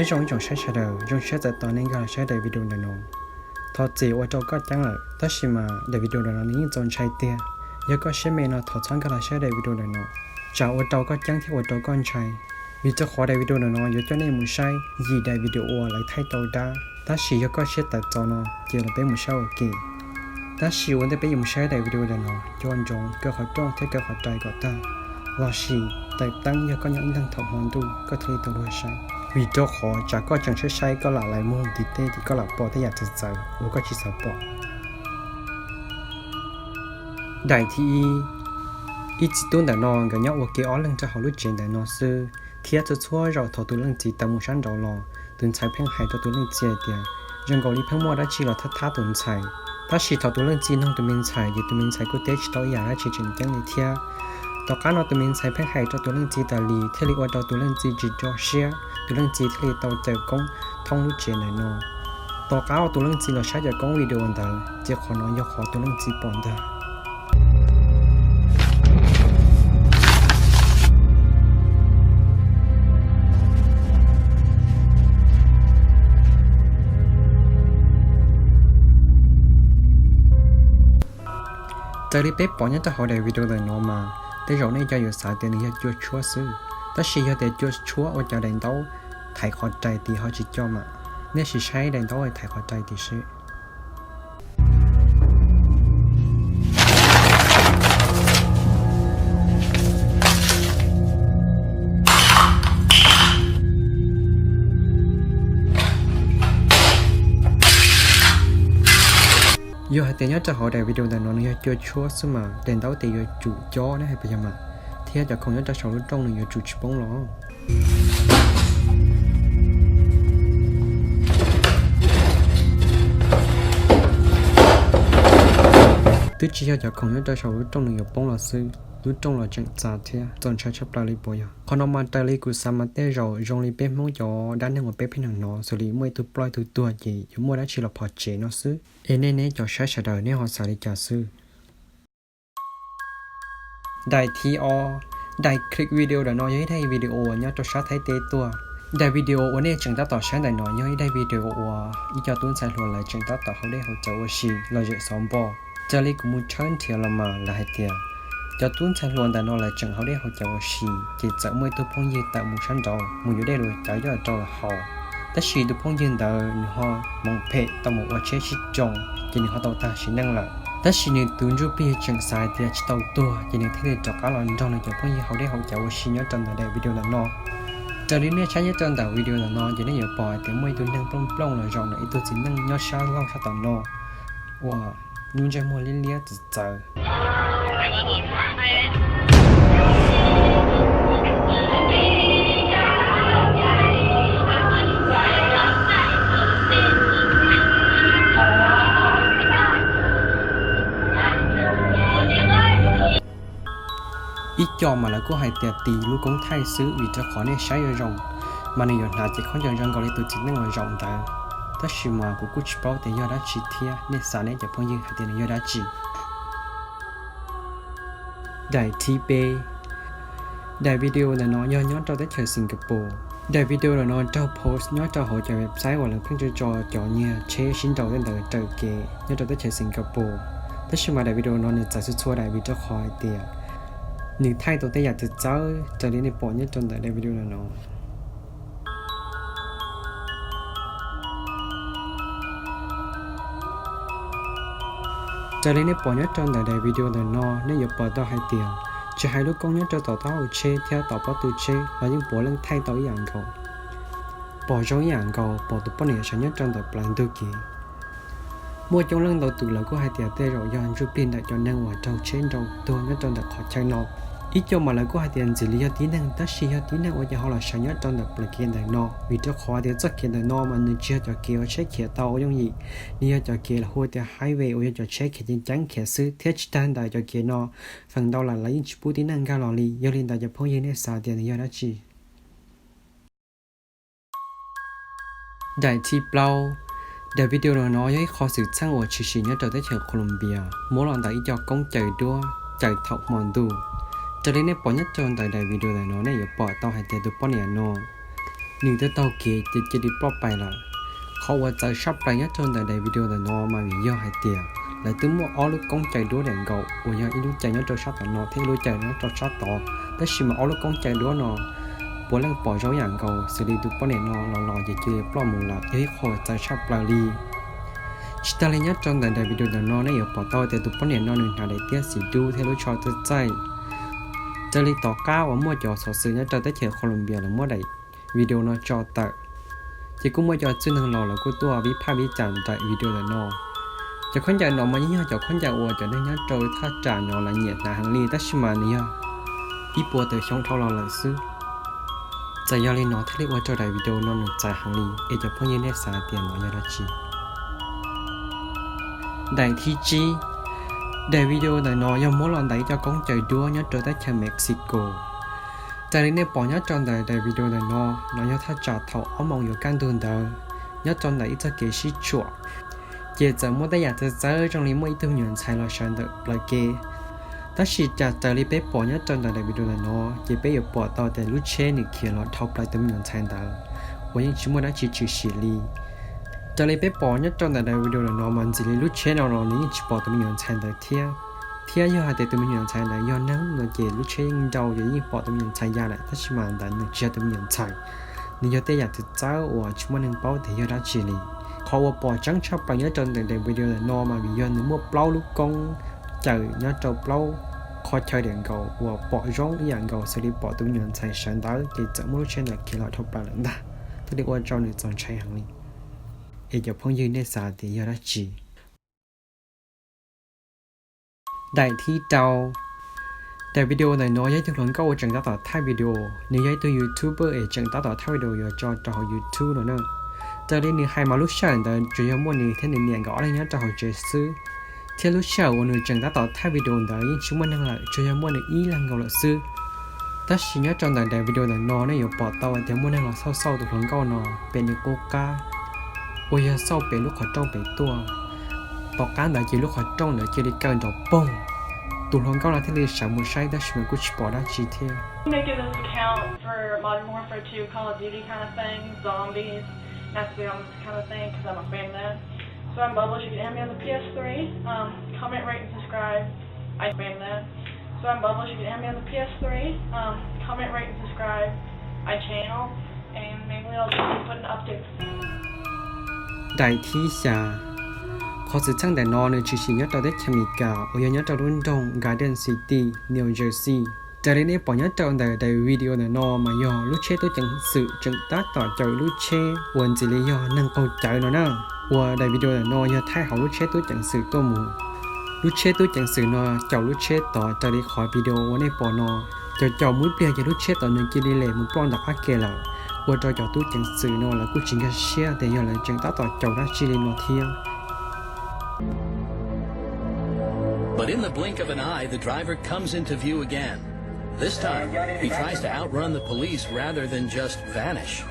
Nyob zoo ib tsoom saib sawv daws, zoo siab txais tos nej nkag los saib daim video ntawm no. Thov txim ua rau koj ceeb lawm, tab sis mas daim video ntawm no nws yeej txaus ntshai tiag. Yog koj siab me no thov txhob nkag los saib daim video ntawm no, tsam ua rau koj ceeb thiab ua rau koj ntshai. Vim rau qhov daim video ntawm no yuav coj nej mus saib yim daim video uas lawv thaij tau dab, tab sis yog koj siab tawv txaus no ces los peb mus saib ua ke. Tab sis ua ntej peb yuav mus saib daim video ntawm no, nco ntsoov kaw qhov rooj thiab kaw qhov rais kom tag, lossis taws teeb yog koj nyob ib leeg thaum hmo ntuj koj thiaj li tau luag saib. Vim rau qhov tsam koj tseem saib saib koj lam lais muag ntiv tej ces koj lam pom tej yam txawv txawv uas koj tsis xav pom. Daim thib ib, ib txiv tub ntawm no nkawd nyob ua ke ob leeg rau hauv lub tsev ntawm no xwb, thiab txhua txhua zaus thaum tus leej txiv tawm mus sab nraud los tus ntxhais pheej hais rau tus leej txiv hais tias zoo nkaus li pheej muaj dab tsi los thab thab tus ntxhais. Tab sis thaum tus leej txiv nug tus me ntxhais ces tus me ntxhais kuj teb tsis tau ib yam dab tsi tseem ceeb li thiab. Tom qab no tus me ntxhais pheej hais rau tus leej txiv tas li thiaj li ua rau tus leej txiv tsis nco siab, tus leej txiv thiaj li tau cawm koob thoob lub tsev ntawm no. Tom qab uas tus leej txiv los saib cov koob video ntawd ces qhov no yog qhov tus leej txiv pom ntag. Raws li peb pom nyob rau hauv daim video ntawm no mas tej zaum nej cov yuav xav tias nws yog cua tshuab xwb, tab sis yog tias cua tshuab ua cov daim ntaub thaiv qhov rais tid ho tsis coj mas. Nej sim saib daim ntaub thaiv qhov rais tid seb. Yog hais tias nyob rau hauv daim video ntawm no nws yog cua tshuab xwb mas daim ntaub ces yuav tsum cob ne hais puas yog mas, thiab cov khoom nyob rau saum lub rooj nws yuav tsum tsis poob los. Twb tsis yog cov khoom nyob rau saum lub rooj nws yuav poob los xwb, lub rooj los tseem txav thiab txaus ntshai tshaj plaws li puas yog? Qhov no mas raws li kuv xav mas tej zaum zoo li peb Hmoob cov dab neeg uas peb pheej hnov xws li muaj ib tug ploj ib tug tuag ces yuav muaj dab tsi los phom tsev no xwb. Es nej neb cov saib sawv daws nej ho xav li cas xwb? Daim thib ob, daim clip video ntawm no yog ib daim video uas nyob rau sab Thaib teb tuaj. Daim video uas nej tseem tab tom saib ntawm no yog ib daim video uas ib co tub ntxhais hluas lawv tseem tab tom haus dej haus cawv ua si lom zem xov npog. Raws li kuv mus tshawb nrhiav los mas lawv hais tias cov tub ntxhais hluas ntawm no lawv tseem haus dej haus cawv ua si ces txawm muaj ib tug phooj ywg tawm mus sab nraud mus yuav dej los cawv coj rau lawv haus. Tab sis tus phooj ywg ntawd nws ho hmoov phem tau mus ua tsheb sib tsoo ces nws ho tau tag sim neej lawm. Tab sis nws tus ntsuj plig tseem xav hais tias tsis tau tuag ces nws thiaj li rov qab los nrog nws cov phooj ywg haus dej haus cawv ua si nyob rau ntawm daim video ntawm no. Raws li nej saib nyob rau ntawm video ntawm no ces nej yuav pom hais tias muaj ib tug neeg plooj plooj los zaum ntawm ib tug txiv neej nyob sab laug sab tom no uas lub ntsej muag liab liab txawv txawv. Ib co mas lawv kuj hais tias tis lub koob thaij xwb vim rau qhov nej saib zoo zoo mas nws yuav hnav cev khaub ncaws zoo nkaus li tus txiv neej uas zaum ntawd. Tab sis mas kuv kuj tsis paub tias yog dab tsi thiab, nej xav nej cov phooj ywg hais tias nws yog dab tsi. Daim thib peb, daim video ntawm no yog nyob rau teb chaws Singapore. Daim video ntawm no raug post nyob rau hauv cov website uas lawv pheej tso cov nyiag tsheb sib nraus tej ntawd raws kev nyob rau teb chaws Singapore. Tab sis mas daim video no nws txawv txhua txhua daim vim rau qhov hais tias nws thaij tau tej yam txawv txawv raws li nej pom nyob rau ntawm daim video ntawm no. Raws li nej pom nyob rau ntawm daim video ntawm no nej yuav pom tau hais tias tsis hais lub koob nyob rau tom taub hau tsheb thiab tom pob tw tsheb los yeej puav leej thaij tau ib yam nkaus. Pom zoo ib yam nkaus pom tus poj niam sawv nyob rau ntawm plawv ntug kev. Muaj coob leej ntau tus lawv kuj hais tias tej zaum yog ntsuj plig ntawm cov neeg uas raug tsheb nrau tuag nyob rau ntawm qhov chaw no. Ib co mas lawv kuj hais tias ntxim li yog tib neeg, tab sis yog tib neeg ua cas ho los sawv nyob rau ntawm plawv kev ntawm no, vim rau qhov tias txoj kev ntawm no mas nws tsis yog cov kev uas tsheb khiav tau ua yooj yim, nws yog cov kev los hu tias highway uas yog cov tsheb khiav ceev ceev khiav xwb, thiab tsis tag ntawd cov kev no feem ntau lawm lawv yeej tsis pub tib neeg nkag los li. Yog li ntawd cov phooj ywg nej xav tias nws yog dab tsi? Daim thib plaub, daim video no yog ib qho xwm txheej uas tshwm sim nyob rau teb chaws Colombia, muab los ntawm ib co koob caws duab caws thaum hmo ntuj. Raws li nej pom nyob rau ntawm daim video ntawm no nej yuav pom tau hais tias tus poj niam no Nws twb taug kev ces cia li ploj pais lawm. Qhov uas txawv tshaj plaws nyob rau ntawm daim video ntawm no mas vim yog hais tias lawv twb muaj ob lub koob caw duab diam nkaus uas yog ib lub caw nyob rau sab tom no thiab ib lub caw nyob rau sab tod, tab sis mas ob lub koob caw duab no puav leej pom zoo yam nkaus xws li tus poj niam no los los ces cia li ploj mus lawm, yog ib qho txawv tshaj plaws li. Tsis tas li nyob rau ntawm daim video ntawm no nej yuav pom tau tias tus poj niam no nws hnav daim tiab xim dub thiab lub tsho txaij txaij. Raws li tom qab uas muaj cov xov xwm nyob rau teb chaws Colombia lawv muab daim video no tso tawm, ces kuj muaj cov txwj neeg los lawv kuj tuaj vib phaj vib cas daim video ntawm no. Cov khaub ncaws no mas yeej yog cov khaub ncaws uas cov neeg nyob rau thaj tsam no lawv nyiam hnav heev li, tab sis mas nws yog ib puas tawm xyoo dhau los lawm xwb. Txawm yog li no thiaj li ua rau daim video no nws txawv heev li, es cov phooj ywg nej xav hais tias no yog dab tsi? Daim thib tsib, daim video ntawm no yog muab los ntawm ib co koob caw duab nyob rau teb chaws Mexico. Raws li nej pom nyob rau ntawm daim video ntawm no, no yog thaj tsam thaum ob moos yuav kaj ntug ntawd, nyob rau ntawm ib txoj kev sib tshuam, ces txawm muaj tej yam txawv txawv zoo li muaj ib tug me nyuam ntxhais los sawv ntawm plawv kev. Tab sis raws li peb pom nyob rau ntawm daim video ntawm no, ces peb yuav pom tau tias lub tsheb nws khiav los dhau plaws tus me nyuam ntxhais ntawd uas yeej tsis muaj dab tsi tshwm sim li. Raws li peb pom nyob rau ntawm daim video ntawm no mas ntxim li lub tsheb no los nws yeej tsis pom tus me nyuam ntxhais ntawd thiab. Thiab yog hais tias tus me nyuam ntxhais ntawd yog neeg no ces lub tsheb yeej nrau ces yeej pom tus me nyuam ntxhais ya lawm, tab sis mas ntawd nws tsis yog tus me nyuam ntxhais, nws yog tej yam txawv txawv uas tsis muaj neeg paub tias yog dab tsi li. Qhov uas pom tseeb tshaj plaws nyob rau ntawm daim video ntawm no mas vim yog nws muaj plaub lub koob caw nyob rau plaub qhov chaw diam nkaus uas pom zoo ib yam nkaus xws li pom tus me nyuam ntxhais sawv ntawd, ces txawm muaj lub tsheb ntawd khiav los dhau plaws lawm ntag, thiaj li ua rau nws txaus ntshai heev li. Es cov phooj ywg nej xav tias yog dab tsi? Daim thib rau, daim video ntawm no yog ib tug hluas nkauj uas tseem tab tom thaij video, nws yog ib tug YouTuber es tseem tab tom thaij video yuav tso rau hauv YouTube no na. Raws li nws hais mas lub sij hawm ntawd tsuas yog muaj nws thiab nws niam nkawd ob leeg nyob rau hauv tsev xwb, thiab lub sij hawm uas nws tseem tab tom thaij video ntawd yeej tsis muaj neeg lawm, tsuas yog muaj nws ib leeg nkaus lawm xwb. Tab sis nyob rau ntawm daim video ntawm no nej yuav pom tau hais tias muaj neeg los xauj xauj tus hluas nkauj no pem nws qub qab, uas yog xauj pem lub qhov rooj pem tuaj. Tom qab ntawd ces lub qhov rooj ntawd cia li kaw nrov poog, tus hluas nkauj no thiaj li sawv mus saib tab sis mas kuj tsis pom dab tsi thiab. Make this account for Modern Warfare two Call of Duty kind of thing, zombies, Nazi kind of thing, because I'm a fan of that. So I'm Bubbles, you can add me on the P S three, um, comment, rate, and subscribe. I fan of that. So I'm Bubbles, you can add me on the P S three, um, comment, rate, and subscribe my channel, and maybe I'll just put an update. Daim thib xya, qhov xwm txheej ntawm no nws tshwm sim nyob rau teb chaws Amelikas uas yog nyob rau lub nroog Garden City, New Jersey. Raws li nej pom nyob rau ntawm daim video ntawm no mas yog lub tsheb tub ceev xwm tseem tab tom caum lub tsheb uas ntxim li yog neeg qaug cawv no na. Uas daim video ntawm no yog thaij hauv lub tsheb tub ceev xwm tuaj mus. Lub tsheb tub ceev xwm no caum lub tsheb tod raws li qhov video uas nej pom no. Caum caum mus ib pliag ces lub tsheb tod nws cia li lem mus ploj ntawm qab ke lawm, ua rau cov tub ceev xwm no lawv kuj tsis nkag siab tias yog lawv tseem tab tom caum dab tsi li no thiab. But in the blink of an eye, the driver comes into view again. This time, he tries to outrun the police rather than just vanish.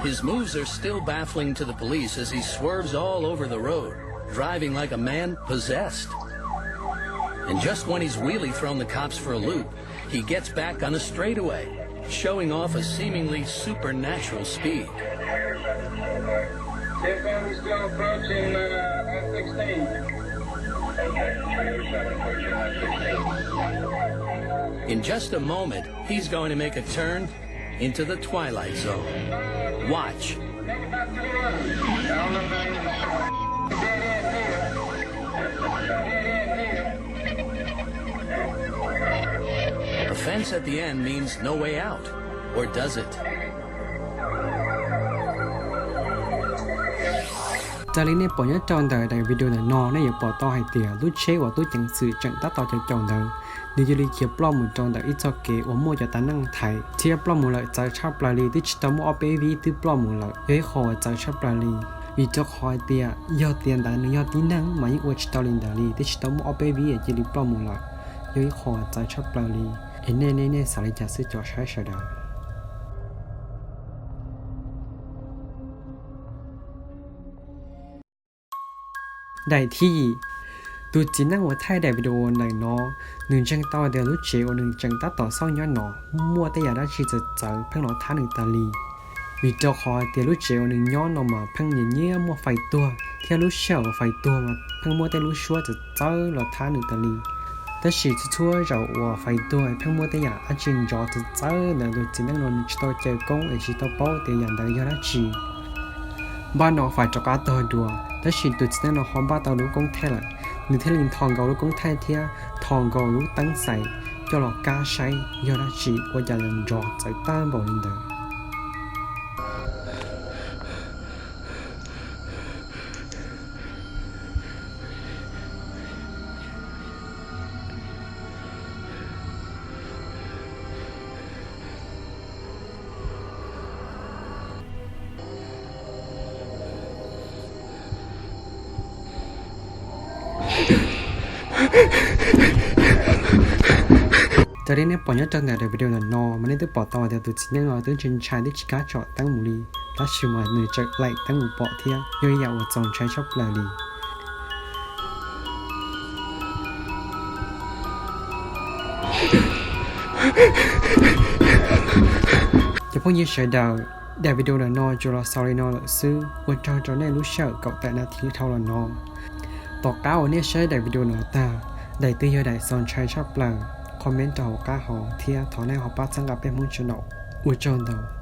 His moves are still baffling to the police as he swerves all over the road, driving like a man possessed. And just when he's really thrown the cops for a loop, he gets back on a straightaway, showing off a seemingly supernatural speed. This one is still approaching, uh, F sixteen. In just a moment, he's going to make a turn into the Twilight Zone. Watch. A fence at the end means no way out, or does it? Raws li nej pom nyob rau ntawm daim video ntawm no nej yuav pom tau hais tias lub tsheb uas tub ceev xwm tseem tab tom caum caum ntawd, nws cia li khiav ploj mus rau ntawm ib txoj kev uas muaj cov tav neej thaiv thiab ploj mus lawm txawv tshaj plaws li, twb tsis tau muaj ob peb vib twb ploj mus lawm, yog ib qho uas txawv tshaj plaws li. Vim rau qhov hais tias yog tias ntawd nws yog tib neeg mas yeej ua tsis tau li ntawd li, twb tsis tau muaj ob peb vib es cia li ploj mus lawm, yog ib qho uas txawv tshaj plaws li. Es nej nej nej xav li cas xwb cov saib sawv daws? Daim thib yim, Tus txiv neej uas thaij daim video ntawm no, nws ntseeg tau tias lub tsev uas nws tseem tab tom xauj nyob no muaj tej yam dab tsi txawv txawv pheej los thab nws tas li. Vim rau qhov tias lub tsev uas nws nyob no mas pheej nyias nyiab muaj fais tuag, thiab lub sij hawm uas fais tuag mas pheej muaj tej lub suab txawv txawv los thab nws tas li. Tab sis txhua txhua zaus uas fais tuag pheej muaj tej yam dab tsi nrov txawv txawv ntawd, tus txiv neej no nws tsis tau caw koob es tsis tau paub tias yam ntawd yog dab tsi. Npaj no fais rov qab tog dua, tab sis tus txiv neej no ho npaj tau lub koob thaij lawm, nws thiaj li nthos nkaus lub koob thaij thiab nthos nkaus lub teeb xais coj los kab saib yog dab tsi ua cas nrov txawv tag npaum li ntawd. Raws li nej pom nyob rau ntawm daim video ntawm no mas nej twb pom tau tias tus txiv neej no twb ntshai ntshai twb tsis kam tsom teeb mus li, tab sis mas nws tseem laim teeb mus pom thiab, yog ib yam uas txaus ntshai tshaj plaws li. Cov phooj ywg sawv daws, daim video ntawm no tsuas los xaus li no lawm xwb, ua tsaug rau nej lub sij hawm kaum tawm nas this dhau los no. Tom qab uas nej saib daim video no tag, daim twg yog daim txaus ntshai tshaj plaws, comment rau hauv qab hauv thiab thov nej ho pab txhawb nqa peb Hmoob channel. Ua tsaug ntau.